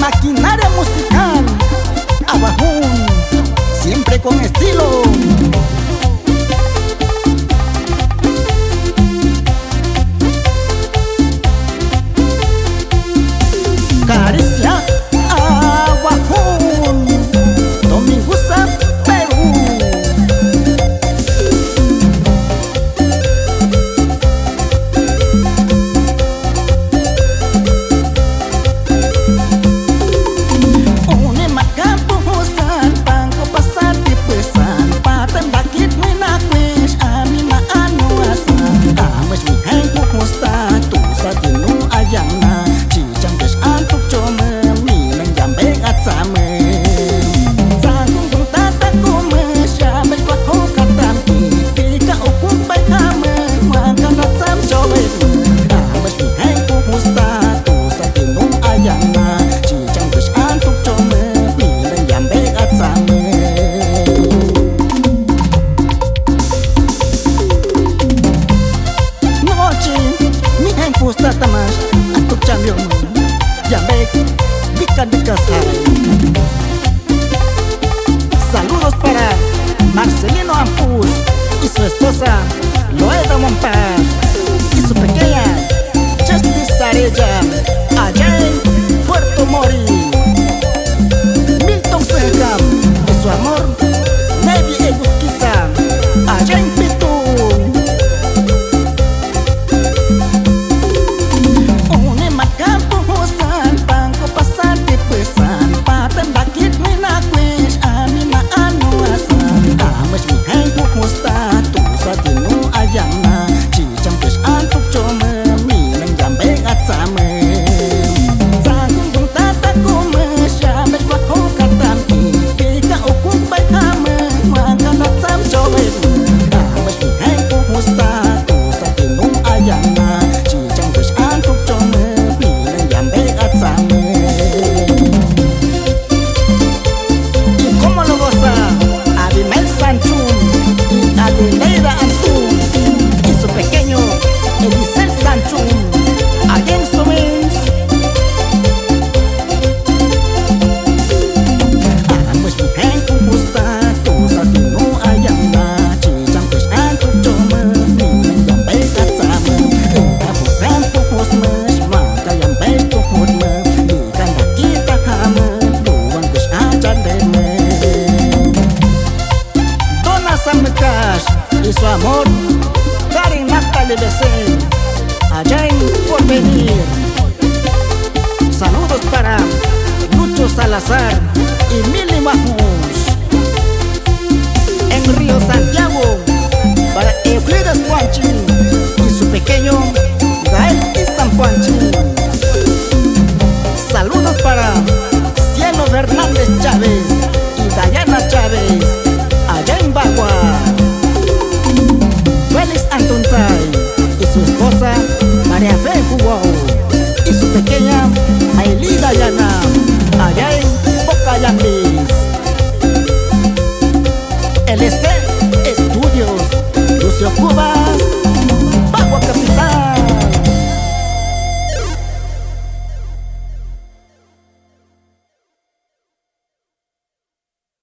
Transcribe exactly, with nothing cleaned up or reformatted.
Maquinaria musical Awajun, siempre con estilo. Caricia Awajun, Domingusa, Perú. Uni makan puhusan, pangko pasar tipisan, paten bakit mi nakwis, ami ma anu asan. Ames mi heng puhus ta, tusa tinu ayang na, chichang kes antuk chome, mi nang yambek atsame. Sangkung kung tata kumes, yambek kwa ho katam ki, pika ukuk bai hame, wangkan atsam chome. Ames mi heng puhus ta, tusa tinu ayang na, chichang kes antuk chome, mi nang yambek atsame. Nochi mi heng puhus ta tamax, antuk cham yomu, yambek, bikan bikan sai. Saludos para Marcelino Ampus y su esposa Loeda Mompas y su pequeña Chesty Sarella, allá en Puerto Mori. Milton Sehekam y su amor Nevi Eguskiza, allá en Pitu. Uni makan puhusan, pangko pasar tipisan, paten bakit mi nakwis, ami ma anu asan. Ames mi heng puhus ta, tusa tinu ayang na, chichang kes antuk chome, mi nang yambek atsame. Sangkung kung tata kumes, yambek kwa ho katam ki, pika ukuk bai hame, wangkan atsam chome. Ames mi heng puhus ta, tusa tinu ayang na, chichang kes antuk chome, mi nang yambek atsame. Y cómo lo goza Abimael Sanchum y Adelaida Antun y su pequeño Elisel Sanchum, allá en Somens. Ames mi heng puhus ta, tusa tinu ayang na, chichang kes antuk chome, mi nang yambek atsame. Eka pukan puhus mes, maka yambek puhus mes, bikan bakit ta hame, luwang kes ajan deme. Dona Samekas y su amor, Karen Natalie Besén, allá en Porvenir. Saludos para Lucho Salazar y Mili Mahmus. En Río Santiago, para Euclides Puanchi y su pequeño Gael Isan Puanchi. Saludos para Cielo Fernández Chávez y Dayana Chávez, allá en Bagua. Félix Antunsay y su esposa María Fe Fugao y su pequeña Maylí Dayana, allá en Pocayambis. L C Studios, Lucio Cuba